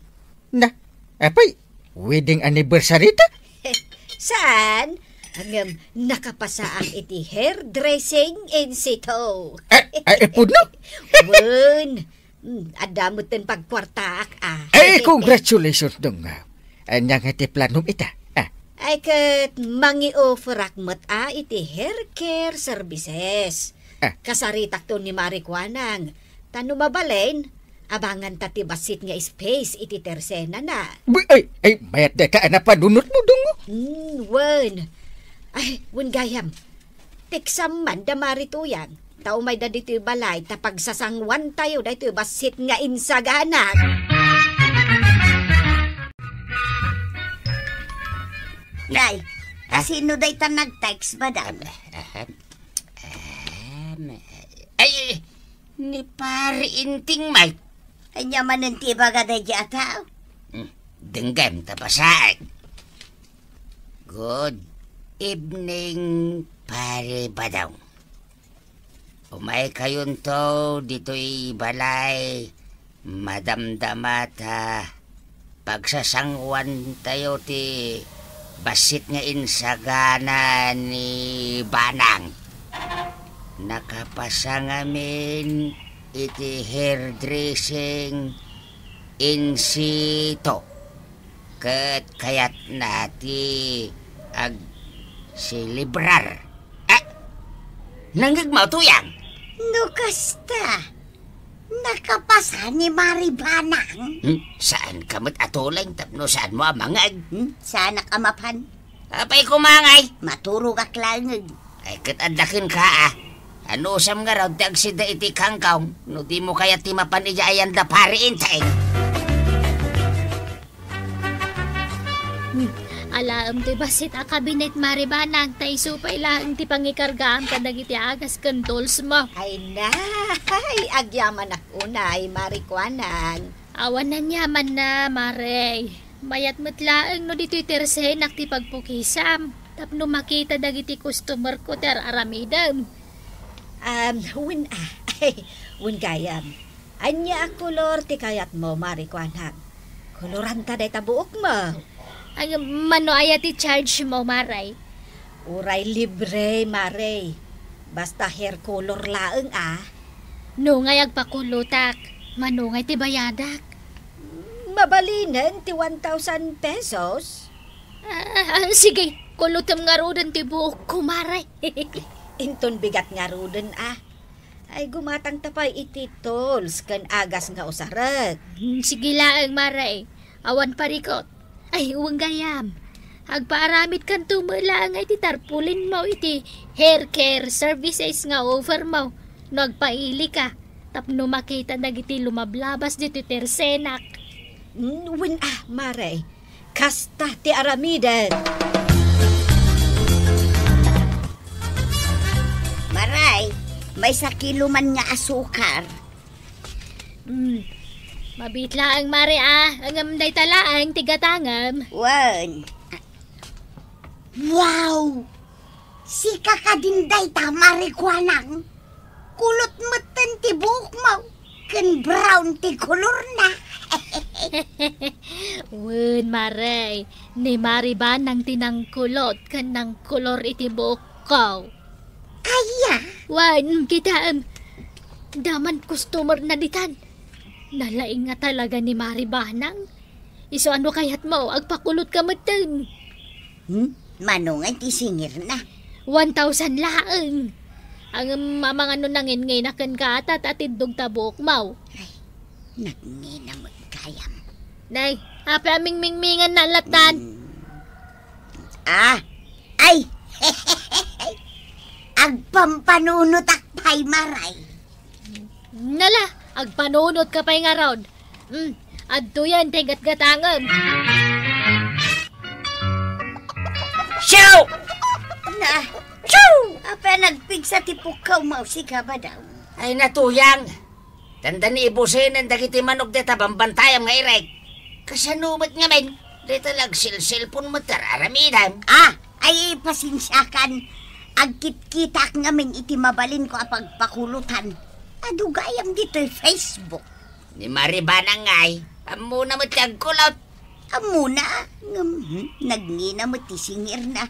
Na, apay, wedding anniversary ta? Saan? Ngem nakapasaak iti hairdressing in situ. Eh, eh, eh, pudno? Wen. Hmm, adda metten pagkuartaak, ah. Eh, congratulations, Dong. Ania nga ti planom ita? Ah. Ay, ket mangi-offerak met, ah, iti hair care services. Ah. Kasaritakto ni Mari Kuanang. Ta no mabalin, abanganta ti bassit nga space iti tersenana. Bi-, ay, ay, mayat dayta a napanunotmo, Dong. Hmm, wen. Ay, wen gayam. Teksam man da Mari Tuyang, ta umayda ditoy balay ta pagsasanguantayo daytoy bassit nga insagana. Nay, ha? Sino dayta nag-text, madam? Ahem, ahem, ahem. Ay, ni Pari Inting, Mike. Ania manen ti ibaga daydiay a tao? Hmm, denggem ta basaek. Good evening, Pare Badong. Umaykayonto ditoy balay, madamdama ta pagsasanguantayo ti bassit nga insagana ni Banang. Nakapasa ngamin iti hairdressing in situ. Ket kayatna ti agselebrar. Eh, nangngegmo, Tuyang? No kasta, nakapasa ni Mari Banang? Hmm, saanka met a tuleng tapno saanmo a mangngeg? Hmm, saanak a mapan. Apay koma ngay? Maturogak laeng. Ay, ket adda kenka, a. Anusam ngarud ti agsida iti kangkong no dimo kayat ti mapan idiay ayan da Pari Inting? Hmm. Alaem ti bassit a kabinet, Mari Banang, ta isu pay laeng ti pangikargaam kadagiti agas ken tools mo. Ay, nay, agyamanak unay, Mari Kuanang. Awan aniamanna, Mare. Mayat met laeng no ditoy tersenak ti pagpukisam. tapno makita dagiti customer ko ti ar-aramidem. Um, wen, ah, wen gayam. Ania a kolor ti kayatmo, Mari Kuanang? Koloranta dayta buokmo. Ay, mano aya ti charge mo, Mare? Uray libre, Mare. Basta hair color laeng, ah. No ngay agpakulotak, mano ngay ti bayadak? Mabalinen ti one thousand pesos. Ah, ah, sige, kulotem ngaruden ti buokko, Mare. Inton bigat ngaruden, ah. Ay, gumatangta pay iti tools ken agas nga usarek. Hmm, sige laeng, Mare. Awan parikot. Ay, wen gayam. Agpaaramidkanto met laeng iti tarpaulin mo iti hair care services nga offer mo no agpailika tapno makita dagiti lumablabas ditoy tersenak. Hmm, wen, ah, Mare. Kasta ti aramiden. Maray, maysa kilo man nga asukar. Hmm. Mabiit laeng, Mare, ah. Ngem dayta laeng ti gatangem. Wen. Wow! Sika kadin dayta, Mari Kuanang. Kulot metten ti buokmo, ken brown ti kolorna. Wen, Mare, ni Mari Banang ti nangkulot ken nangkolor iti buokko. Aya? Wen, kitaem. Daman customer na ditan. Nalaing nga talaga ni Mari Banang. Isu ano kayatmo, agpakulot ka metten. Hmm? Mano nga ti singirna? One thousand laeng. Ang mamangano nangin ngay naken ka ata ta tiddog ta buok maw. Ay, nagngina met gayam. Nay, apay a mingmingmingan na lattan? Hmm. Ah, ay! Agpampanunotak pay, Maray. Nala, agpanunot ka pay ngarud. Hmm, adtoyen ti gatgatangem. Siyaw! Na, siyaw! Apay a nagpigsa ti pukkaw mo, sika, Badaw? Ay, Natuyang. Dandani ibusenen dagiti manok dita bambantayam nga irek. Kasano met ngamin? Dita la agsilsilpon met ti ar-aramidem. Ah, ay, pasensiakan. Agkitkitaak ngamin iti mabalinko a pagpakulutan. Adu gayam ditoy Facebook. Ni Mari Banang ngay, ammona met ti agkulot. Ammona, ngem, hmm, nagngina met ti singirna.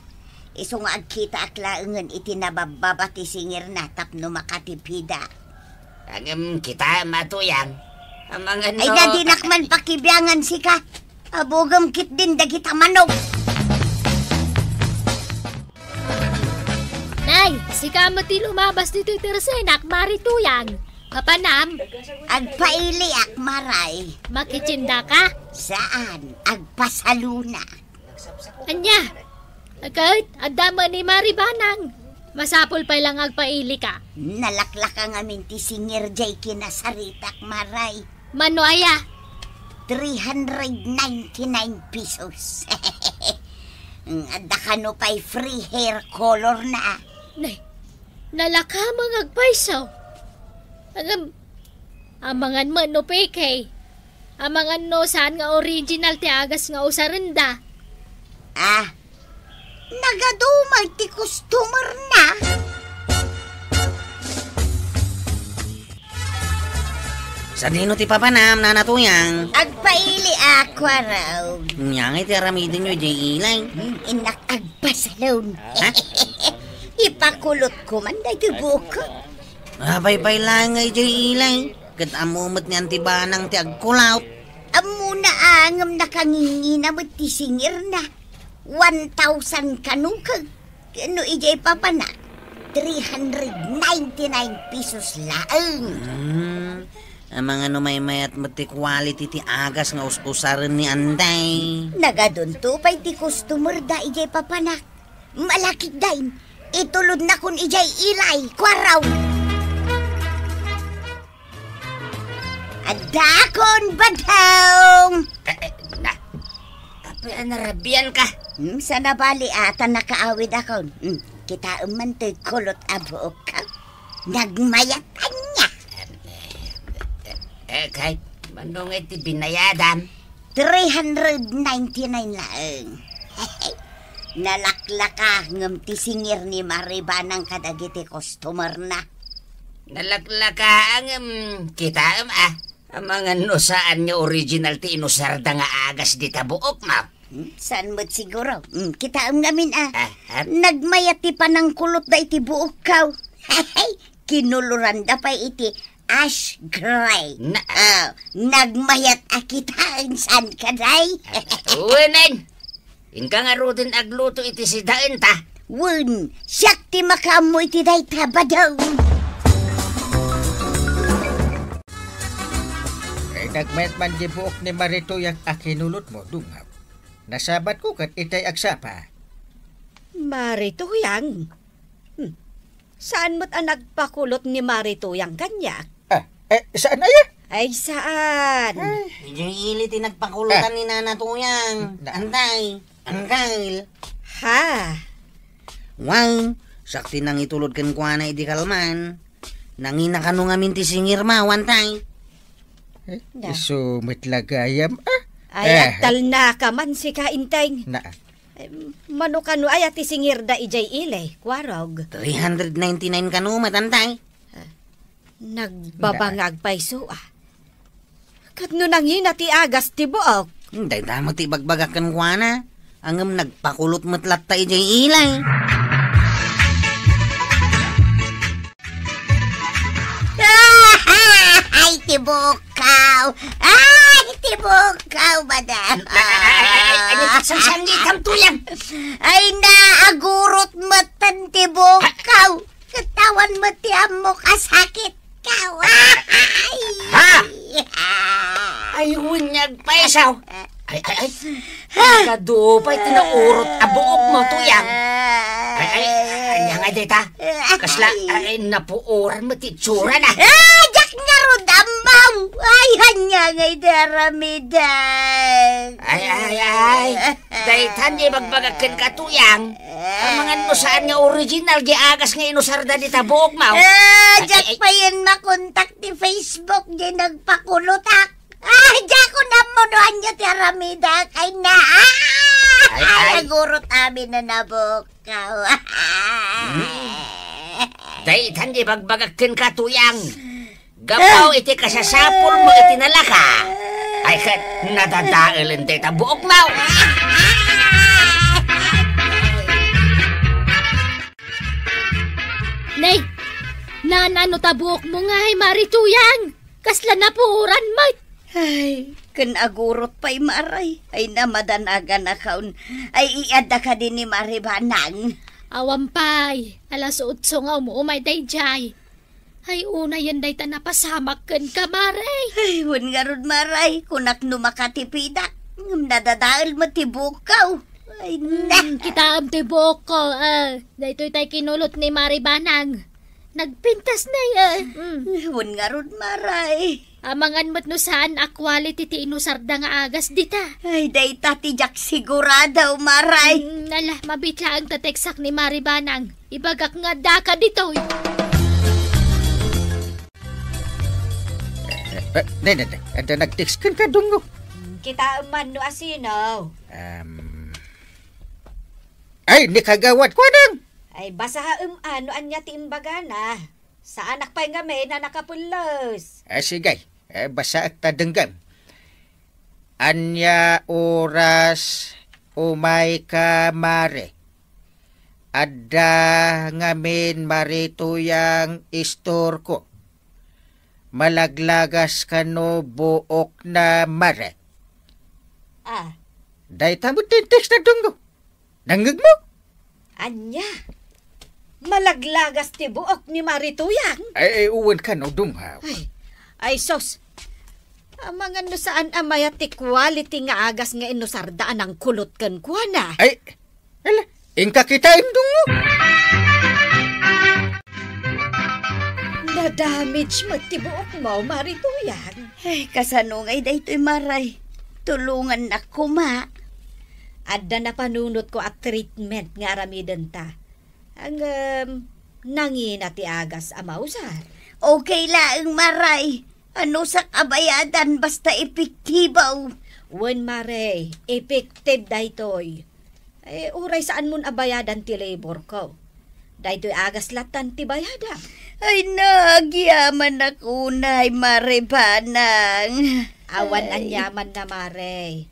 Isu nga agkitaak laengen iti nababbaba ti singirna tapno makatipidak. Ngem kitaem, Natuyang. Amangan no. Ay, na dinak man pakibiangan sika. Abugem ketdin dagita manok. Nay, sika met ti lumabas ditoy tersenak, Mari Tuyang. Papanam? Agpailiak, Maray. Makitindaka? Saan, agpasaluna. Ania? Ket, adda met ni Mari Banang. Masapul pay la nga agpailika. Nalaklaka ngamin ti singir jay kinasaritak, Maray. Mano aya? Three hundred ninety-nine pesos. Adda kano pay free hair color na. Nay, nalaka nga agpayso. Agam, amangan met no peke. Amangan no saan nga original ti agas nga usarenda. Ah, nagaduma ti customer na. Sadino ti papanam, Nana Tuyang? Agpaili a kuaraw. Nya nga iti aramidenyo, jay ilay. Hmm, innak agpasalon. Ha? Ipakulot ko man daytoy buko. Apay pay laeng nga idiay ilay, ket ammo met ni Anti Banang ti agkulaw. Ammona a ngem nakangingina met ti singirna. One thousand kano ket no idiay papanak, three hundred ninety-nine pesos laeng. Hmm. Amangan no maymayat met ti quality ti agas nga us-usaren ni Anday. Nagadunto pay ti customer da idiay papanak. Malakit dayn, itulodnakon idiay ilay, kuaraw. Addakon, Badong! Eh, eh, na, apay a narabian ka? Hmm, sana bali ata nakaawid akon. Hmm, kitaem man toy kulot a buok. Nagmayat ania? Eh, eh, eh, kay, mano nga iti binayadam? Three hundred ninety-nine laeng. Nalaklaka ngem ti singir ni Mari Banang kadagiti customer-na. Nalaklaka ngem kitaem, a. Amangan no saan nga original ti inusarda nga agas dita buokmo. Hmm, saan met siguro? Hmm, kitaem ngamin, a. Ah, ah. Nagmayat ti panangkulotda iti buokko. Kinuloranda pay iti ash gray. Na- Ah, nagmayat a kitaen, saan ka, day? Wen, wen. Inka ngaruden agluto iti sidaenta. Wen, siak ti makaammo iti dayta, Badong. Ay, nagmayat man di buok ni Mari Tuyang a kinulotmo, Dungaw. Nasabatko ket itay agsapa. Mari Tuyang? Hmm. Saan met a nagpakulot ni Mari Tuyang kaniak? Ah, eh, saan aya? Ay, saan? Ay. Idiay ili ti nagpakulotan Ah. ni Nana Tuyang. Na- Antay, angkel. Ha? Wow, siak ti nangitulod kenkuana idi kalman. Nangina kano ngamin ti singirmo, antay. Eh, Na. Isu met la gayam, ah. Ay, Eh. agtalnaka man sika, Inteng. Na. Em, mano kano aya ti singirda idiay ili, Kuarog? Three hundred ninety-nine kano met, antay. Ah, nagbabangag pay isu, a. Ket no nangina ti agas ti buok? Hmm, dayta met ti ibagbagak kenkuana. Ngem nagpakulot met latta idiay ili. Ay, ti buokko! Ay, ti buokko, madam! Ay, ay, ay, ay, ay, saan, saan di itam, Tuyang? Ay, naagurot met ti buokko! Ket awan met ti ammok a sakit. Kaw. Ha? Ay, wen nga agpaisaw. Ay, ay, ay. Kadu pay ti naurot a buokmo, Tuyang. Ay, ay, ania nga dayta? Kasla, ay, napuoran met ti itsurana. Ah, diak ngarud ammo. Ay, ania nga idi aramidek? Ay, ay, ay. Daytan di ibagbagak kenka, Tuyang. Amangan no saan nga original di agas nga inusarda dita buokmo. Ah, Ay, diak ay, ay. payen makontak ti Facebook di nagpakulotak. Ah, diak ammo no ania ti aramidek. Ay, na. Ah, Ay, ay. Nagurot amin a nabuok. Kaw. Hmm. Daytan di ibagbagak kenka, Tuyang. Gapu iti kasasapulmo iti nalaka. Ay, ket nadadaelen dayta buokmo. Nay, naan-ano ta buokmo ngay, Mari Tuyang? Kasla napuoran met. Ay, ken agurot pay, Maray. Ay, namadanaganakon. Ay, iadda kadi ni Mari Banang. Awan pay, alas otso nga um-umay daydiay. Ay, unayen dayta napasamak kenka, Maray. Ay, wen ngarud, Maray, kunak no makatipidak. Ngem nadadael met ti buokko. Ay, na. Hmm, kitaem ti buokko, ah. Daytoy tay kinulot ni Mari Banang. Nagpintas na, ah. Hmm. Wen ngarud, Maray. Amangan met no saan a quality ti inusarda nga agas dita. Ay, dayta ti diak sigurado, Maray. Mm, ala, mabiit laeng ta tekstak ni Mari Banang. Ibagak nga addaka ditoy. Eh, eh, ne, ne, ne. Adda nag-text kenka, Dungo. Kitaem man no asino. Um, ay, ni Kagawad Kuanang. Ay, basaem a no ania ti imbagana. Saanak pay ngamin a nakapullos. Ah, sige. Eh, basaek ta denggem. Ania oras umayka, Mare? Adda ngamin Mari Tuyang istorko. Malaglagas kano buokna, Mare? Ah. Dayta met ti text na, Dungo. Nangngegmo? Ania? Malaglagas ti buok ni Mari Tuyang? Ay, ay, uwan kano, Dungaw. Ay, ay, sus. Amangan no saan a mayat ti quality nga agas nga inusarda a nangkulot kenkuana. Ay, ala, inka kitaem, Dungo. Nadamage met ti buokmo, Mari Tuyang. Ay, kasano ngay daytoy, Maray? Tulongannak koma. Adda napanunotko a treatment nga aramidenta. Ngem, nangina ti agas a mausar. Okay laeng, Maray. Anusak a bayadan basta epektibo. Wen, Maray, effective daytoy. Eh, uray saanmon a bayadan ti laborko. Daytoy agas lattan ti bayadam. Ay, nagyamanak unay, Mare Banang. Awan Ay. Aniamanna, Mare.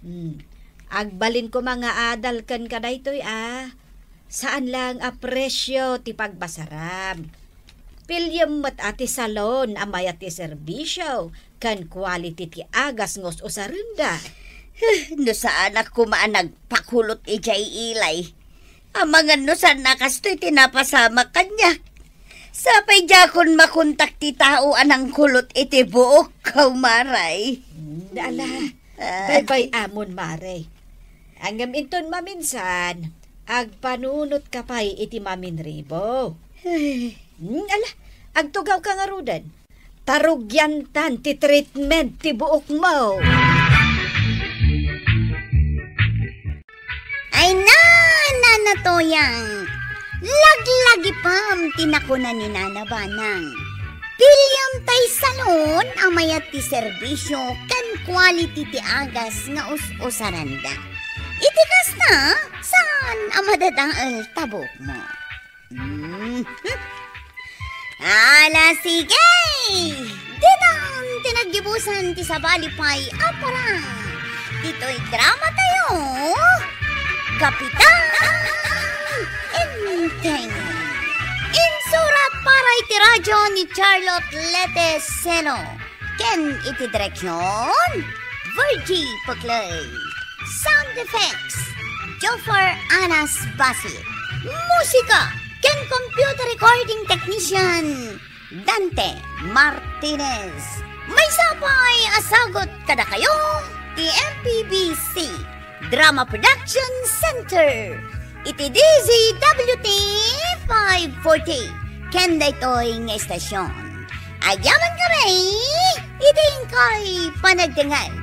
Hmm. Agbalin koma nga adal kenka daytoy, a. Saan lang a presio ti pagbasaram. Piliem met a ti salon a mayat ti serbisio ken quality ti agas nga us-usarenda. No saanak koma a nagpakulot idiay ilay. Amangan no saan a kastoy ti napasamak kaniak. Sapay diakon makontak ti tao a nangkulot iti buok, Mare. Hmm, ala. Ah. Baybay-amon, Mare. Ngem inton maminsan, agpanunotka pay iti maminribo. Ay. Hmm, ala, agtugawka ngaruden. Ta rugiantan ti treatment ti buokmo. Ay na, Nana Toyang! Laglagipem ti nakuna ni Nana Banang. Piliem tay salon a mayat ti serbisio ken quality ti agas nga us-usaranda. Iti kasta, saan a madadael ta buokmo. Mm. Ala, sige! Ditan ti naggibusan ti sabali pay a parang. Ditoy drama tayo, Kapitan Enteng. Insurat para iti radyo ni Charlotte Lete Seno. Ken iti direksyon, Virgie Paclay. Sound effects, Jofar Anas Basi. Musika ken computer recording technician, Dante Martinez. Maysa pay a sagut kadakayo ti M P B C Drama Production Center iti D Z W T five forty ken daytoy nga istasyon. Agyaman kami iti inkay panagdengngeg.